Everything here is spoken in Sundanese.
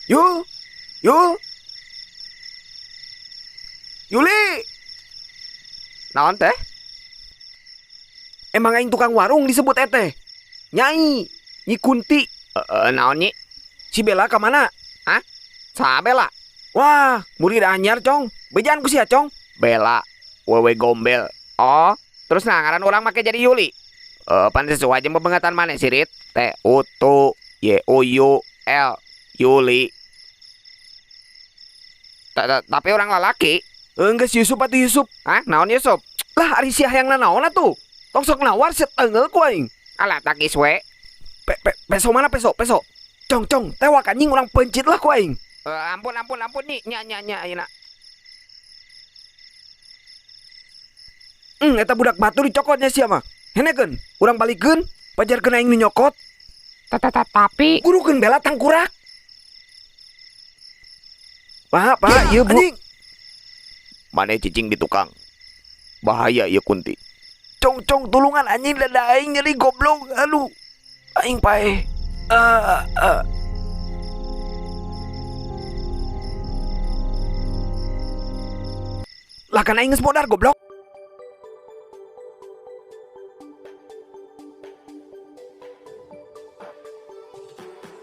Yul, Yul, Yuli. Naon teh? Emang aing tukang warung disebut eteh. Nyai, Nyi Kunti. Naon, Nyi? Si Bella ka mana? Hah? Saha Bella? Wah, murid anyar, Cong. Bejaan ku sia, Cong. Bella, wewe gombel. Oh, terus nah ngaran urang make jadi Yuli. Pan sesuai jeung pemengatan maneh sirit. T U T Y U U L, Yuli. Tapi orang lalaki. Enggeus Yusuf atuh Yusuf. Hah? Naon Yusuf? Lah ari sia hayang nanaon atuh? Tong sok nawar sia tenggel ku aing. Alah takis we. Peso mana peso? Peso. Cong, cong, tewak anjing urang pencit lah ku aing. Ampun, ampun, ampun nih. Nya, nya, nya, ayeuna. Eta budak batu dicokotnya sia mah. Henekeun, urang balikeun, pajarkeun aing nu nyokot. Tapi gurukeun Bella tangkurak. Pak, Pak, Ya, ieu bu. Anjing. Mane cicing di tukang. Bahaya ieu Kunti. Cong, cong, tulungan anjing dada aing nyeri goblok. Aduh. Aing paeh. Lah kan aing geus modar goblok.